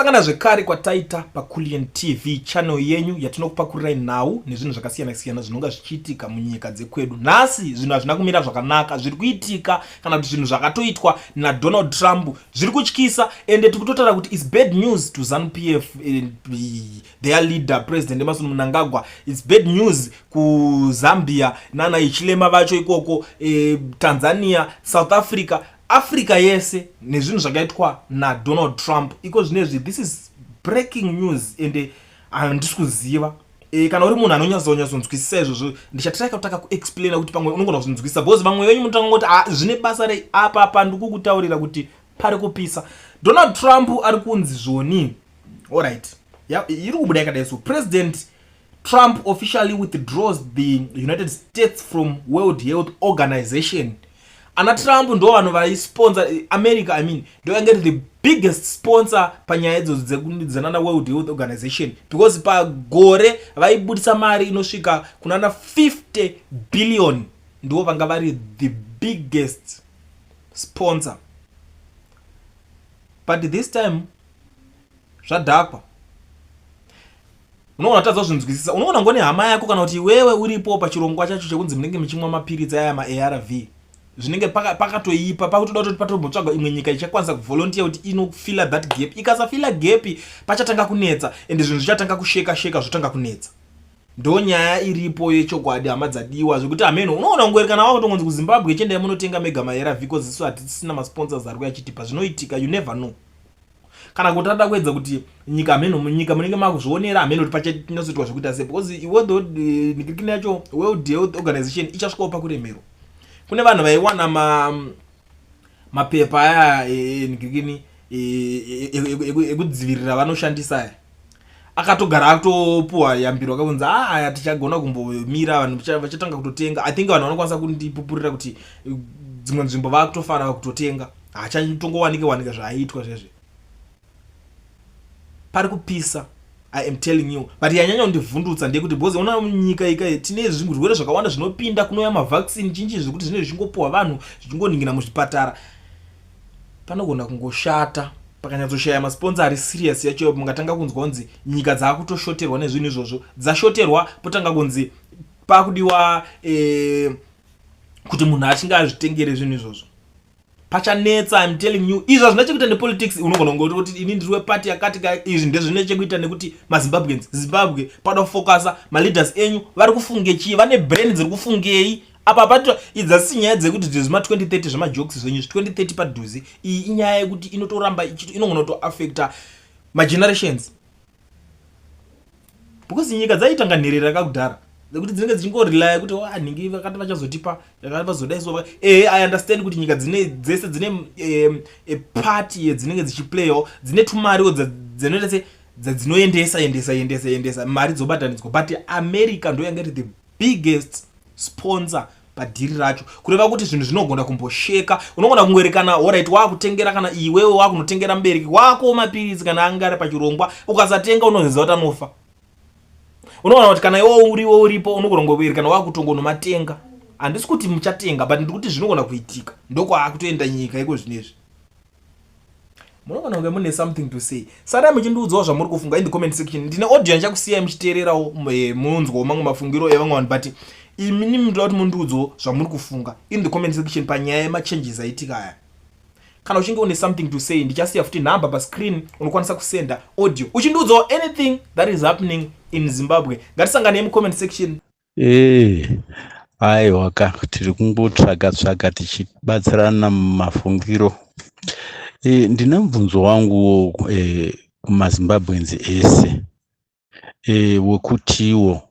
Kusangana zvekare kwataita paCulian TV channel yenyu yatinokupakurirai nhau nezvinhu zvakasiyana siyana zvinonga zvichiitika munyika dzekwedu. Nhasi zvinhu hazvina kumira zvakanaka, zviri kuitika kana kuti zvinhu zvakatoitwa naDonald Trump zviri kutyisa, ende tiri kutotaura kuti is bad news to ZANU PF and their leader President Emmerson Mnangagwa. It's bad news kuZambia nana Hichilema vacho ikoko, Tanzania, South Africa, Africa yese nezvinhu zvakaitwa naDonald Trump iko zvinezvi. This is breaking news ende handisi kuziva kana uri munhu anonyatsonyatsonzwisisa izvozvo, ndichatiraika kutanga kuexplaina kuti pamwe unogona kuzvinzwisisa, because vamwe venyu munotanga ngoti, "Ah, zvine basa rei apa?" Pa ndikukutaurira kuti pari kupisa. Donald Trump ari kunzi zvoni, alright, iri kubuda yakadai so: President Trump officially withdraws the United States from World Health Organization. Ana Trump ndo vanhu vaisponsor America, I mean, ndo yange iri the biggest sponsor panyaya idzodzo dzenana World Health Organization, because pagore vaibudisa mari inosvika kunana 50 billion. Ndo vanga vari the biggest sponsor, but this time zvadhakwa. Unoona tadza kuzvinzwisisa. Unoona ngone hama yako kana kuti iwewe uripo pachirongwa chacho chekunzi munenge muchimwa mapiritsi aya maARV, zvinenge pakatoipa, pakutoda kutoti patombotsvaga imwe nyika ichakwanisa kuvolunteer kuti inofilla that gap. Ikasafilla gap, pachatanga kunetsa, ende zvinhu zvichatanga kusheka sheka, zvotanga kunetsa. Ndo nyaya iripo yechokwadi, hama dzadiwa, zvekuti hameno unoona ngweri kana wakutongonzi kuZimbabwe, chiendai munotenga mega maARV, because isu hatisina masponsors ari kuyachitipa. Zvinoitika, you never know. Kana kuti ada kuedza kuti nyika, hameno munyika munenge makuzvionera, hameno kuti pachanyatsotwa zvekuita sei, because World nikirikini yacho, World Health Organization, ichasvikawo pakuremerwa. Kune vanhu vaiwana mapepa aya nikirikini ekudzivirira vanoshandisa aya, akatogara atopuwa yambiro, akakunzi, "A, aya tichagona kumbomira." Vanhu vachatanga kutotenga. I think vanhu vanokwanisa kundipupurira kuti dzimwe nzvimbo vakutofanira kutotenga, hachatongowanike wanika zvaiitwa zvezve. Pari kupisa, I am telling you. But yanyanya kundivhundutsa ndeyekuti, because ona nyika ika tine zvirwere zvakawanda zvinopinda, kunouya mavaccine chinji, zvekuti zvinenge zvichingopuhwa vanhu, zvichingoningira muzvipatara. Panogona kungoshata pakanyatsoshaya masponsor ari serious yacho. Mungatanga kunzwa kunzi nyika dzaakutoshoterwa nezvinhu izvozvo, dzashoterwa, potanga kunzi pakudiwa kuti munhu achinge azvitengere zvinhu izvozvo, pachanetsa. I'm telling you, izvi hazvina chekuita nepolitics. Unogona kungoti kuti ini ndiri wepati yakati ka. Izvi ndezvine chekuita nekuti maZimbabweans, Zimbabwe pada kufocusa. Maleaders enyu vari kufunge chii? Vane brain dziri kufungei apa? Pato idzi hadzisi nyaya dzekuti dzezvima 2030 zvemajokes zvenyu zvi 2030 padhuze. Iyi inyaya yekuti inotoramba inogona kutoaffecta magenerations, because nyika dzaitanga nherera kakudhara, dzekuti dzinenge dzichingorelya kuti wa nhingi vakati vachazotipa yakati vazodai. So ehe, I understand kuti nyika dzine dzese dzine party yedzinenge dzichiplayawo, dzine tumariwo dzinoita se dzadzinoendesa endesa endesa endesa mari dzobatanidzwa, but America ndo yanga iri the biggest sponsor padhiri racho, kureva kuti zvinhu zvinogona kumbosheka. Unogona kungoerekana, alright, wakutengera kana iwewe wakunotengera mubereki wako mapiritsi kana anga ari pachirongwa, ukasatenga unoziva kuti anofa. Unoona kuti kana iwe uriwo uripo, unogona kungoerekana wakutongonomatenga. Handisi kuti muchatenga, but ndiri kuti zvinogona kuitika. Ndokwaakutoenda nyika iko zvinezvi. Munogona kunge mune something to say. Sarai muchindiudzawo zvamuri kufunga in the comment section. Ndine audio yandichakusiyai muchiteererawo, munzwawo mamwe mafungiro evamwe vanhu, but imini munoda kuti mundiudzewo zvamuri kufunga in the comment section panyaya yemachanges aitika aya. Kana uchinge une something to say, ndichasiya futi nhamba pascreen, unokwanisa kusenda audio uchindiudzawo anything that is happening in Zimbabwe. Ngatisanganei mucomment section. Ee, aiwa ka, tiri kungotsvaga tsvaga tichibatsirana mumafungiro. Ndine mubvunzo wangu kumaZimbabweans ese wekutiwo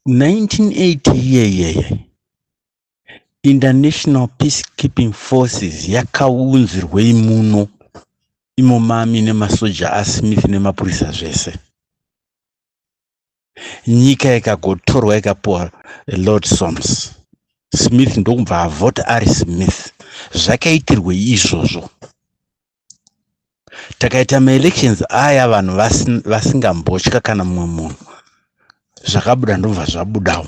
1980 iyeyeye International Peacekeeping Forces yakaunzirwei muno imo mami nemasoja aSmith nemapurisa zvese? Nyika ikagotorwa, ikapuwa Lord Soames Smith, ndokubva avhota ari Smith. Zvakaitirwei izvozvo? Takaita maelections aya vanhu vasingambotya kana mumwe munhu, zvakabuda ndobva zvabudawo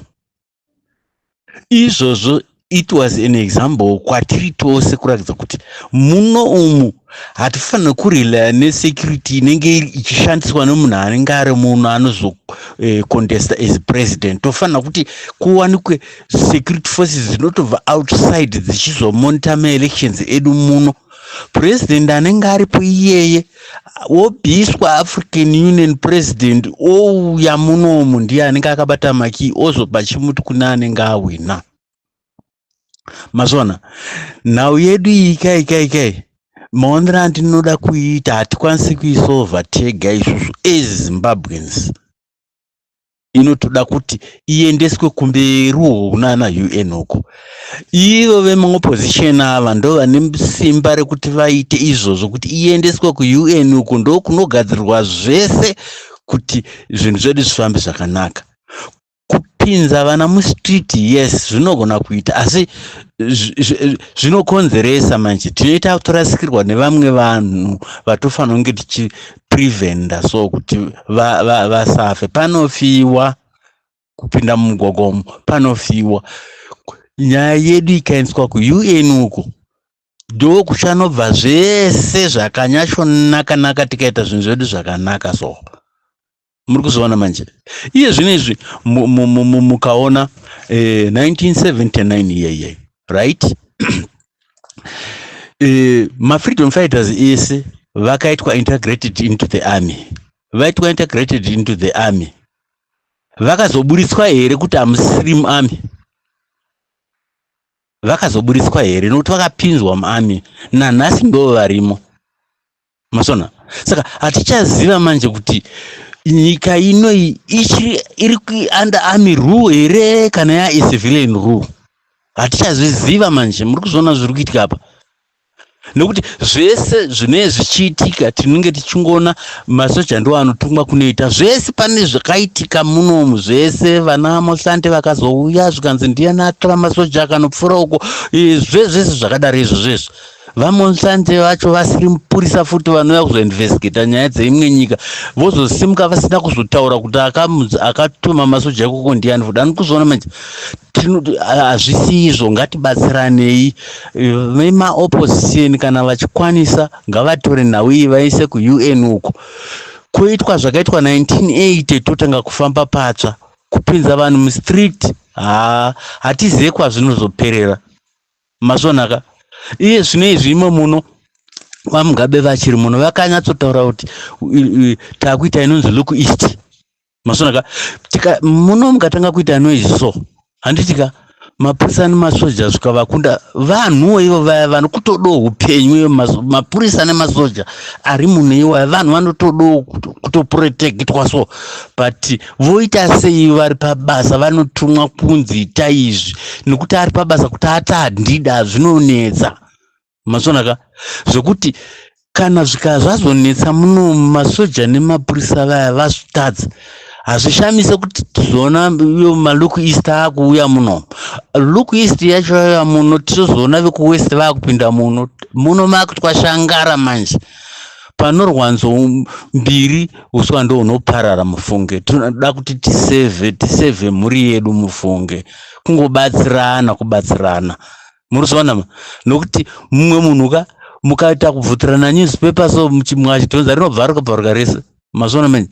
izvozvo. It was an example kwatiri tose kuratidza kuti muno umu hatifaniri kurelaya nesecurity inenge ichishandiswa nemunhu anenge ari muno anozocontesta as president. Tofanira kuti kuwanikwe security forces dzinotobva outside dzichizomonita maelections edu muno. President anenge aripo iyeye wobviswa, African Union president ouya munomu, ndiye anenge akabata makii, ozopa chimuti kune anenge awina. Mazvona nhau yedu iyi kai kai kai, maonero andinoda kuiita, hatikwanisi kuisolva tega isusu as Zimbabweans. Inotoda kuti iendeswe kumberiwo kunana UN uko. Ivo vemaopposition ava ndo vane simba rekuti vaite izvozvo, kuti iendeswe kuUN uko, ndo kunogadzirwa zvese kuti zvinhu zvedu zvifambe zvakanaka. Kupinza vana mustreet, yes, zvinogona kuita, asi zvinokonzeresa manje tinoita kutorasikirwa nevamwe vanhu vatofanira kunge tichipreventa so kuti vasafe. Panofiwa kupinda mumugwagwa umu, panofiwa. Nyaya yedu ikaendeswa kuUN uko, ndo kuchanobva zvese zvakanyatsonakanaka, tikaita zvinhu zvedu zvakanaka. So muri kuzviona manje iye zvino izvi, mukaona 1979 iyeye, right, mafreedom fighters ese vakaitwa integrated into the army. Vaitwa integrated into the army, vakazoburitswa here kuti hamusisiri muarmy? Vakazoburitswa here? Nokuti vakapinzwa muarmy, nanhasi ndo varimo masona. Saka hatichaziva manje kuti nyika inoi ichiri iri under army rule here kana yaicivilian rule. Hatichazviziva manje. Muri kuzviona zviri kuitika apa, nekuti zvese zvinenge zvichiitika tinenge tichingoona masoja ndo anotumwa kunoita zvese. Pane zvakaitika munomu zvese, vana Motlanthe vakazouya, zvikanzi ndiani atora masoja akanopfuura uko, zvezvese zvakadaro izvo zvezvo. VaMotlanthe vacho vasiri mupurisa futi, vanouya kuzoinvestigata nyaya dzeimwe nyika, vozosimuka vasina kuzotaura kuti akatuma masoja ikoko ndiani futi. Ani kuzoona manje, hazvisi izvo. Ngatibatsiranei. Vemaopposition kana vachikwanisa, ngavatore nhau iyi vaise kuUN uko, koitwa zvakaitwa 1980, totanga kufamba patsva. Kupinza vanhu mustreet, ha, hatizive kwazvinozoperera. Mazvonaka iye zvino izvi, imo muno vaMugabe vachiri muno vakanyatsotaura kuti taakuita inonzi Look East. Mazvonaka tika muno mukatanga kuita noise so, handitika mapurisa nemasoja zvikavakunda, vanhuwo ivo vaya vanokutodawo upenyu. Ivo mapurisa nemasoja ari muno iwaya, vanhu vanotodawo kutoprotectwa so, but voita sei? Vari pabasa, vanotumwa kunzi ita izvi, nekuti ari pabasa kuti ati handida, zvinonetsa. Mazvonaka zvokuti kana zvika zvazonetsa muno, masoja nemapurisa vaya vazvitadza, hazvishamise kuti tizoona iyo maLook East akuuya muno. Look East yacho yauya muno, tizoona vekuWest vaakupinda muno. Muno maakutwashangara manje. Panorwa nzou mbiri, uswa ndo hunoparara. Mufunge, tinoda kuti tisave mhuri yedu. Mufunge, kungobatsirana, kubatsirana, muri kuzoona, nokuti mumwe munhu ka mukaita kubvutirana newspaper so, mwachidhonza rinobva rikabvaruka rese. Mazviona manje,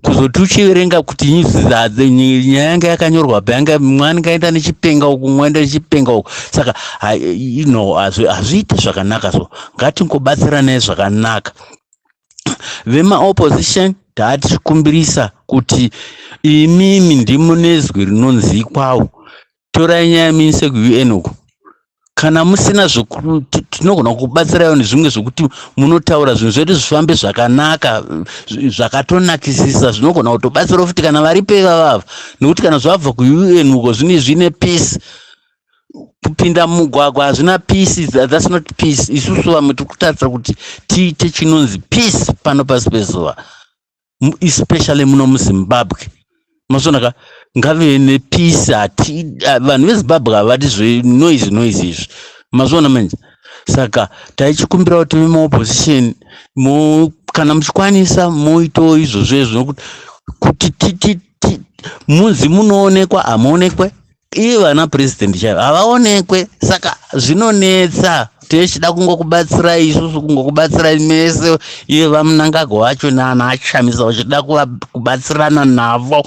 kuzoti uchiverenga kuti news nyaya yanga yakanyorwa payanga, mwangaenda nechipenga uku, mwaenda nechipenga uku. Saka hazviiti zvakanaka. So ngatingobatsiranai zvakanaka. Vemaopposition, taatichikumbirisa kuti imimi ndimune zwi rinonzikwawo, torai nyaya muise kuUN uku. Kana musina, tinogona kubatsiraiwo nezvimwe zvokuti munotaura zvinhu zvedu zvifambe zvakanaka, zvakatonakisisa. Zvinogona kutobatsirawo futi kana varipo ivavava, nekuti kana zvabva kuUN uko, zvine zvine peace. Kupinda mumugwagwa hazvina peace, that's not peace. Isusu vamwe tiri kutarisira kuti tiite chinonzi peace pano pasi pezuva, especially muno muZimbabwe. Masonaka ngave nepeace. Hati vanhu veZimbabwe havadi zvenoise noise izvi. Mazviona manje. Saka taichikumbira kuti vemaopposition, kana muchikwanisa, muitewo izvozvo izvo, nokuti kuti munzi munoonekwa, hamuonekwe. Iye vana president chaivo havaonekwe, saka zvinonetsa. Tichida kungokubatsirai isusu, kungokubatsirai mese, iye vaMnangagwa wacho naana aChamisa, vachida kubatsirana navo,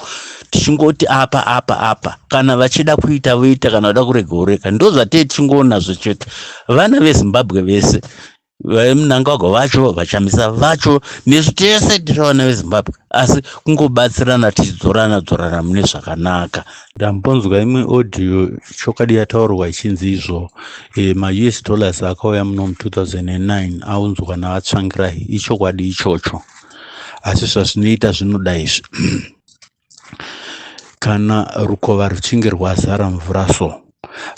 tichingoti apa apa apa. Kana vachida kuita voita, kana vada kurega vorega. Ndo zvatee tichingoonazvo chete. Vana veZimbabwe vese, vaMnangagwa vacho, vaChamisa vacho, nesu tese tiri vana veZimbabwe, asi kungobatsirana tichidzorana dzorana mune zvakanaka. Ndambonzwa imwe audio, chokwadi, yataurwa ichinzi izvo maUS dollars akauya muno mu2009 aunzwa navaTsvangirai. Ichokwadi ichocho, asi zvazvinoita zvinoda izvi: kana rukova ruchinge rwazara mvura, so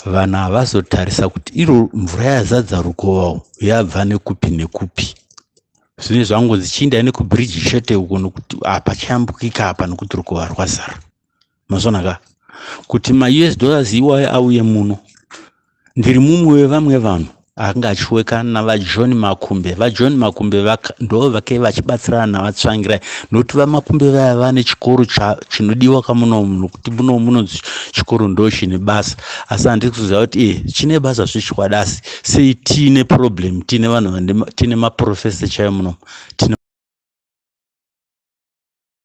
vanhu havazotarisa kuti iro mvura yazadza rukova yabva nekupi nekupi. Zvinenge zvangonzi chiindai nekubhiriji chete uko, nokuti hapachayambukika apa, nokuti rukova rwazara. Mazvona ka kuti maUS dollars iwayo auye muno, ndiri mumwe wevamwe vanhu anga achiweka navaJohn Makumbe. VaJohn Makumbe ndo vake vachibatsirana navaTsvangirai, nokuti vaMakumbe vaya vane chikoro chinodiwa kamunomu, nokuti munomu munonzi chikoro ndo chine basa. Asi handisi kuziva kuti chine basa zvechokwadi, asi sei tiine problem, tiine vanhu, tine maprofesa chaivo munomu, tine